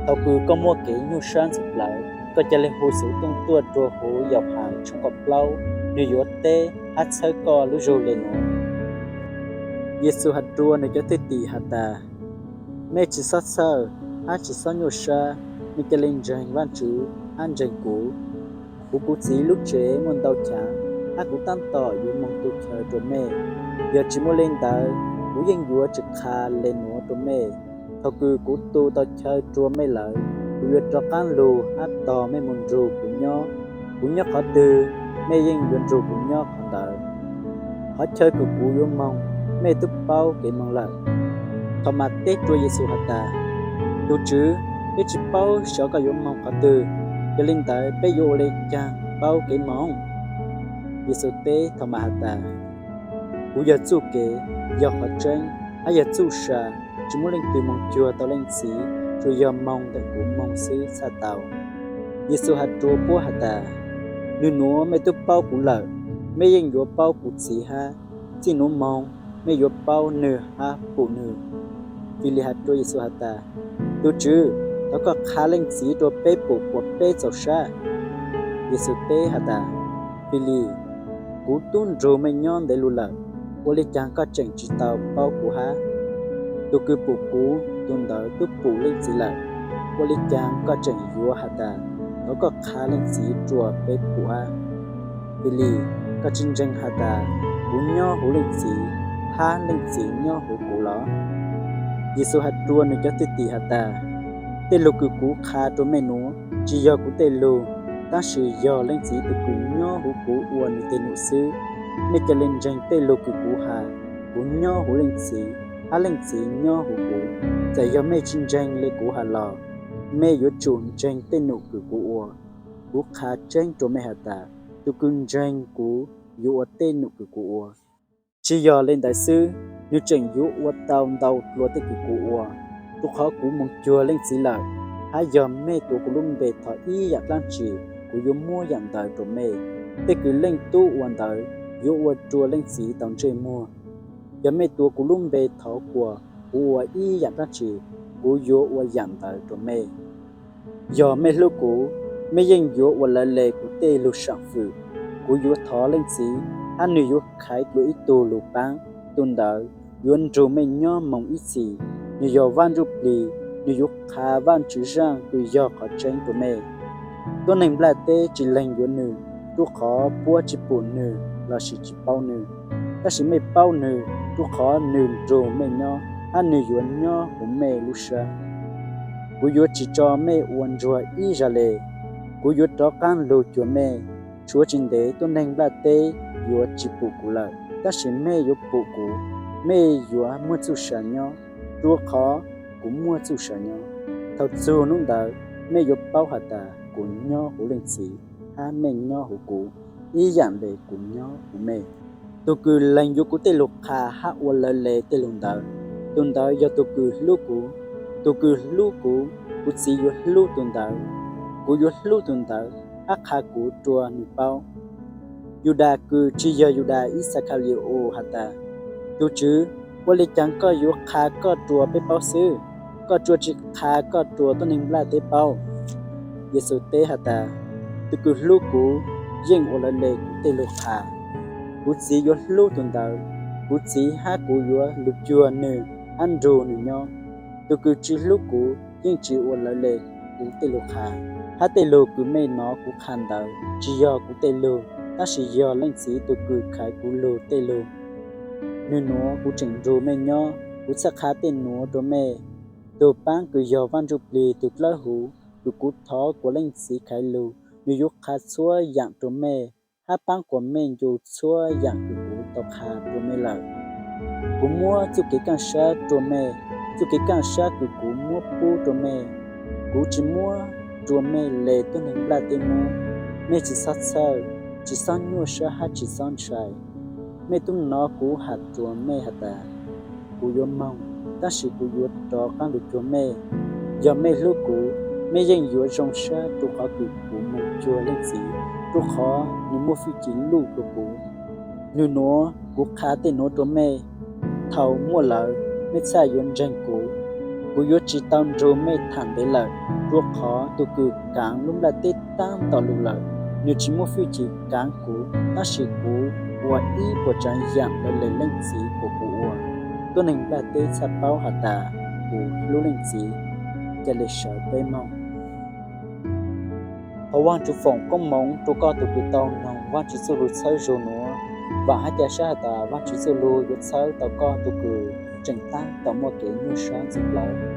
Thaum kws koj muaj kev nyuaj sab ntxhov plawv, koj ca le hu xov tooj tuaj rua huv Yauhas tshooj kaum plaub, nwg yuav teb hab txhawb koj lub zug le nuav. Yexus has rua nwg cov thwj tim has tas, mej tsi xob txhawj hab tsi xob nyuaj sab, mej ca le ntseeg Vaajtswv hab ntseeg kuv. Kuv, kuv Txiv lub tsev muaj ntau chaav, hab kuv taab tom yuav moog tu chaw rua mej. Yog tsi muaj le ntawd, kuv yeej yuav tsi qha le nuav rua mej. Thaum kws kuv tu tau chaw rua mej lawm, kuv yuav rov qaab lug hab tog mej moog nrug kuv nyob. Kuv nyob qhov twg, mej yeej yuav nrug kuv nyob qhov ntawd. Qhov chaw kws kuv yuav moog, mej tub paub kev moog lawm. Thaumas teb rua Yexus has tas, Tug Tswv, peb tsi paub xyov koj yuav moog qhov twg, yog le ntawd peb yuav ua le caag paub kev moog? Yexus teb Thaumas has tas, Kuv yog txuj kev, yog qhov tseeb, hab yog txuj sa. Tsi muaj leej twg moog cuag tau Leej Txiv, tsuas yog moog ntawm kuv moog xwb txhaj tau. Yexus has rua puab has tas, Nwg nuav mej tub paub kuv lawm, mej yeej yuav paub kuv Txiv hab. Txij nuav moog, mej yuav paub nwg hab pum nwg. Filis has rua Yexus has tas, Tug Tswv, thov koj qha Leej Txiv rua peb pum kuas peb txaus sab. Yexus teb has tas, Filis, kuv tub nrug mej nyob ntev lug lawm, ua le caag koj tseem tsi tau paub kuv hab? Tug kws pum kuv, tug ntawd tub pum Leej Txiv lawm. Ua le caag koj tseem yuav has tas, thov koj qha Leej Txiv rua peb pum hab? Filis, koj tsi ntseeg has tas, kuv nyob huv Leej Txiv, hab Leej Txiv nyob huv kuv los? Yexus has rua nwg cov thwj tim has tas, Tej lug kws kuv qha rua mej nuav, tsi yog kuv tej lug, tab sis yog Leej Txiv tug kws nyob huv kuv ua nwg teg num xwb. Mej ca le ntseeg tej lug kws kuv has. Kuv nyob huv Leej Txiv, hab Leej Txiv nyob huv kuv. Txawm yog mej tsi ntseeg le kuv has los, mej yuav tsum ntseeg tej num kws kuv ua. Kuv qha tseeb rua mej has tas, tug kws ntseeg kuv yuav ua tej num kws kuv ua. Tsi yog le ntawd xwb, nwg tseem yuav ua tau ntau dlua tej kws kuv ua, rua qhov kuv moog cuag Leej Txiv lawm. Hab yog mej tuav kuv lub npe thov ib yaam dlaab tsi, kuv yuav muab yaam ntawd rua mej. Tej kws Leej Tub ua ntawd yuav ua rua Leej Txiv tau ntsej muag. Yog mej tuav kuv lub npe thov kuas kuv ua ib yaam dlaab tsi, kuv yuav ua yaam ntawd rua mej. Yog mej hlub kuv, mej yeej yuav ua lawv le kuv tej lug saam fwm. Kuv yuav thov Leej Txiv, hab nwg yuav khaiv dlua ib tug lug paab. Tug ntawd yuav nrug mej nyob moog ib txhis. Nwg yog Vaaj Ntsuj Plig, nwg yuav qha Vaajtswv zaaj kws yog qhov tseeb rua mej. Tuab neeg nplaj teb tsi leeg yuav nwg, rua qhov puab tsi pum nwg lossis tsi paub nwg. Tab sis mej paub nwg, rua qhov nwg nrug mej nyob, hab nwg yuav nyob huv mej lub sab. Kuv yuav tsi tso mej ua ntsuag ib zag le. Kuv yuav rov qaab lug cuag mej. Tshuav tsi ntev tuab neeg nplaj teb yuav tsi pum kuv lawm, tab sis mej yuav pum kuv. Mej yuav muaj txuj sa nyob, rua qhov kuv muaj txuj sa nyob. Thaum txug nub ntawd, mej yuav paub has tas kuv nyob huv Leej Txiv, hab mej nyob huv kuv, ib yaam le kuv nyob huv mej. Tug kws lees yuav kuv tej lug qha hab ua lawv le tej lug ntawd, tug ntawd yog tug kws hlub kuv. Tug kws hlub kuv, kuv Txiv yuav hlub tug ntawd. Kuv yuav hlub tug ntawd, hab qha kuv rua nwg paub. Yudas kws tsi yog Yudas Ixakali-us has tas, Tug Tswv, ua le caag koj yuav qha koj rua peb paub xwb, koj tsuas tsi qha koj rua tuab neeg nplaj teb paub? Yexus teb has tas, Tug kws hlub kuv yeej ua lawv le kuv tej lug qha. Kuv Txiv yuav hlub tug ntawd. Kuv Txiv hab kuv yuav lug cuag nwg hab nrug nwg nyob. Tug kws tsi hlub kuv yeej tsi ua lawv le kuv tej lug qha. Hab tej lug kws mej nov kuv qha ntawd tsi yog kuv tej lug, tab sis yog Leej Txiv tug kws khaiv kuv lug tej lug. Nwg nuav kuv tseem nrug mej nyob, kuv txhaj qha tej nuav rua mej. Tug paab kws yog Vaaj Ntsuj Plig tug dlawb huv, kws kuv thov kuas Leej Txiv khaiv lug, nwg yuav qha txhua yaam rua mej, hab paab kuas mej ncu txhua yaam kws kuv tau qha rua mej lawm. Kuv muab txuj kev kaaj sab rua mej, txuj kev kaaj sab kws kuv muab pub rua mej. Kuv tsi muab rua mej le tuab neeg nplaj teb muab. Mej tsi xob txhawj, tsi xob nyuaj sab hab tsi xob ntshai. Mej tub nov kuv has rua mej has tas, kuv yuav moog, tab sis kuv yuav rov qaab lug cuag mej. Yog mej hlub kuv, mej yeej yuav zoo sab rua qhov kws kuv moog cuag Leej Txiv, rua qhov nwg muaj fwj chim luj rua kuv. Nwg nuav kuv qha tej nuav rua mej, thaum muaj lawm mej txhaj yuav ntseeg kuv. Kuv yuav tsis tau nrug mej tham ntev lawm, rua qhov tug kws kaav lub nplaj teb taab tom lug lawm, nwg tsis muaj fwj chim kaav kuv, tab sis kuv ua ib puas tsaav yaam lawv le leej txiv kuas kuv ua. Tuab neeg nplaj teb txhaj paub has tas kuv hlub leej txiv. Ca le sawv peb moog. Thov Vaajtswv foom koob moov rua koj tug kws tau noog Vaajtswv txuj lug txhawb zug nuav. Vaam hab ca sab has tas Vaajtswv txuj lug yuav txhawb tau koj tug kws tseem taab tom muaj kev nyuaj sab ntxwv plawv.